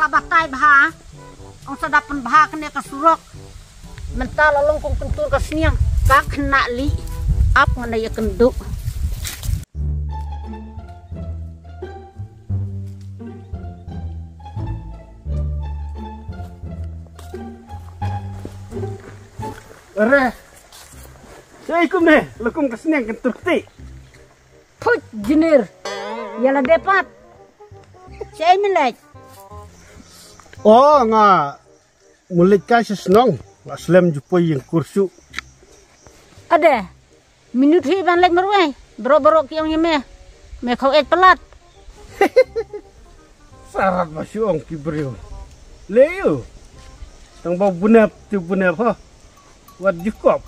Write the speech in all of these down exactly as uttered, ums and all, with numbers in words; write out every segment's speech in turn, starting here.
Batai bha. Ong sa da pynbha kane ka surok. Mynta la long kum kyntur ka sniang. Ka khynnah li. Ap ngan ïa kynduh. Are. Shaei kumne, la kum ka sniang kyntur kti. Phuit jinir. Ïa lade pat. Shaei me leit? O, nga mut leit kai sha shnong. Nga slem ju poi ïing kur shuh. Ade. Minit hi ban leit marwei. Bro bro ki ong ïa me. Me khaw et palat. Sarat ba shu ong ki briew. Lei ïu. Tang ba bunep tu bunep ha. Wat jukop.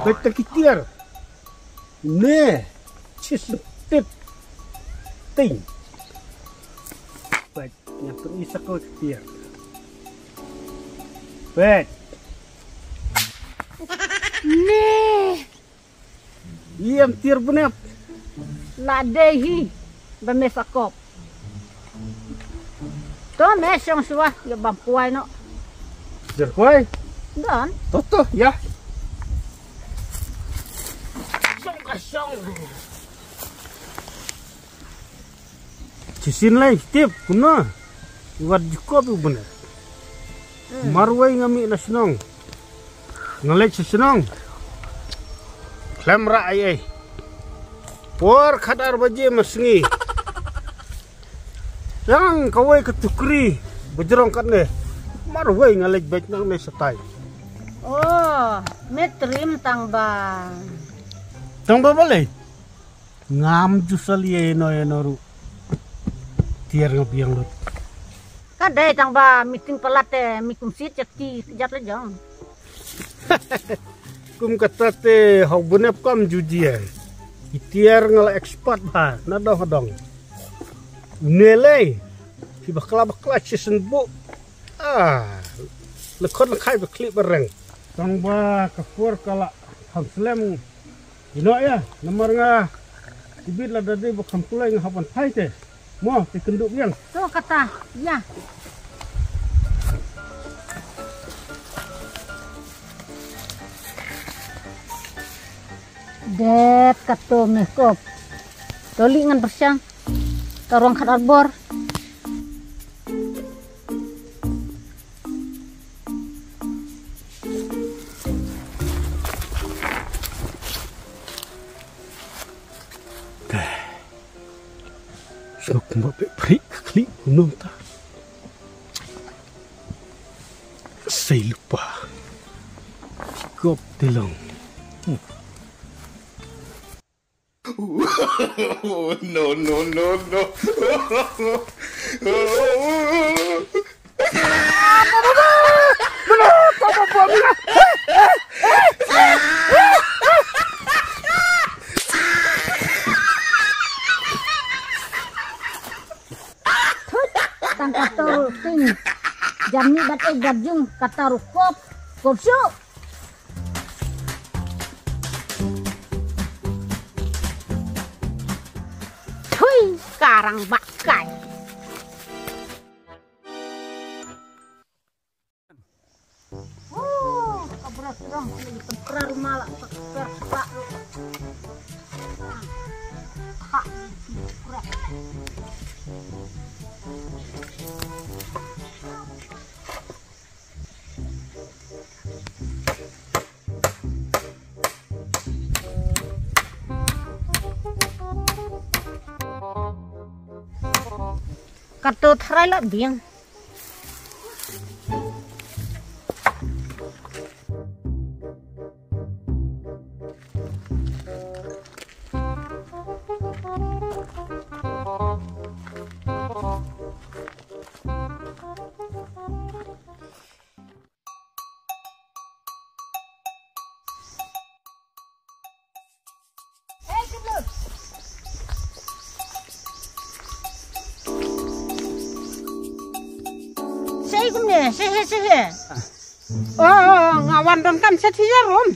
Beit tang ki tiar. Ne. Chis tip. Ting. Beit ngan pynisa ko ki tiar. Beit. Ne. Ïem tiar bunep. La dei hi ba me sakop. To me shong shuwa ïa bam kwai no. Jer kwai. Don. To to ya. Shong ka shong. Chisin lai tip kumno. Wat jukop u bne. Marwei nga mih na shnong. Nga leit sha shnong. Khlem rah ei ei. Por khatar baje ma sngi. Yang kawei ka tukri bajrong katne. Marwei nga leit beit nangne shatai. Oh, me trim tang ba. Tang ba balei? Ngam ju salia ïano ïano ruh. Tiar nga biang lut. Ka dei tang ba meeting palat te mi kum sit chak ti jat la jong. Kum kata te hok bunep kam ju jia. Ki tiar nga la expert ba na dong dong. Une lei. Ki bakla bakla chisen bu. Ah. Lekot lekai bakli bareng. Tang ba ka por ka la kham slem. Ino ïa, namar nga tibit la dadi ba kham kulai nga hap ban thai te. Mo, te kynduh biang. To kata, ïa. Det kato mehkop. To li ngan pyrshang. Ka ruang khat arbor. Sngewbha ba prik khlieh u nongta. Sei lypa. Kop te long. No, no, no, no. Thut, tang kato ruh ting. Jam ni bat ek bat jung, kato ruh kop, kop shuh. Thui, karang bakai. Oh, ka bra sdang, ka bra rumah lah, ka bra sepak. Ha, bra. Kato tharai la biang. Sei kumne, sei he, sei he. Oh, oh, oh, nga wan donkam sa thijarum.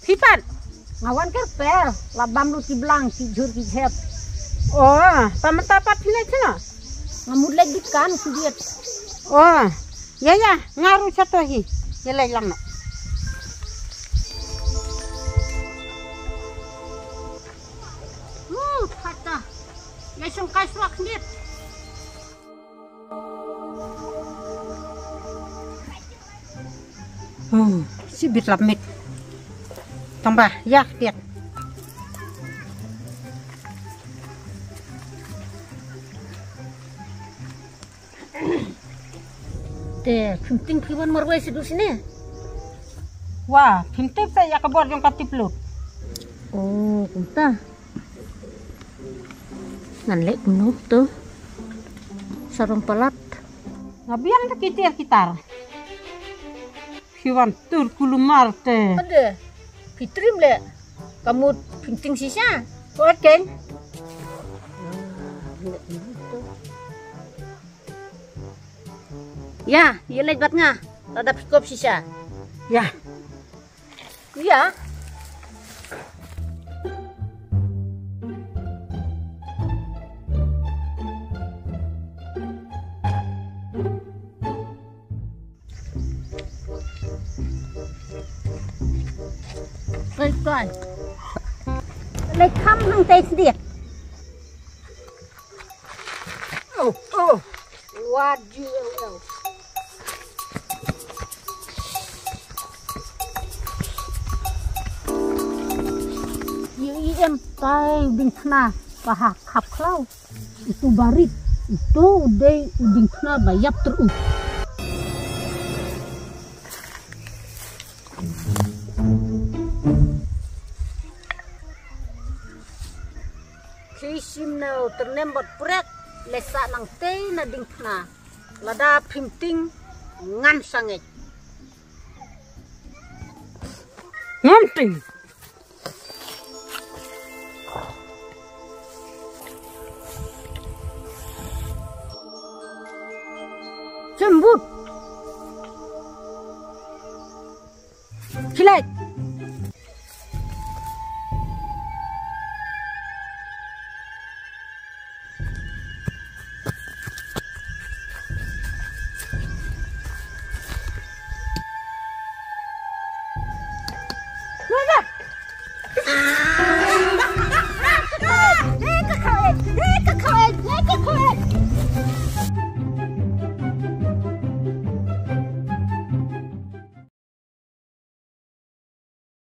Phi pat? Nga wan kyrpad, la bam lut ki blang, ki jhur ki jhep. Oh, ta mynta pat phi leit shano? Nga mut leit dukan khyndiat. Oh, ïa ïa, nga ruh shato hi. Ïa leit lang noh. Hmm, kata. Ïa shong kai shuwa khyndiat. Hmm, shibit lap mit. Tang ba, ïa khyndiat. Te, phim tieng phi wan marwei sha du shane? Wa, phim tip sa ïa ka bor jong ka tip lut. Oh, kumta. Ngan leh kumno to. Sarong palat. Nga biang da ki tiar ki tar. Phi wan tur kulmar te. Ade. Phi trim leh. Ka mut phim tieng shisha. Ko ken. Ïa, ïa leit bad nga. Lada phi kop shisha. Ïa. Ïa. Kai kai. Leit kham hangtei sdiat. Oh, oh. Wat ju eu eu. Ïa i em tai u diengphna ba ha khap khlaw. Uto ba rit, uto u dei u diengphna ba ïap tyrut. Phi shim na u tyrnem bad prek, leh sa nangtei na diengphna. Lada phim tieng ngan sangeh. Ngam tieng. Sembut.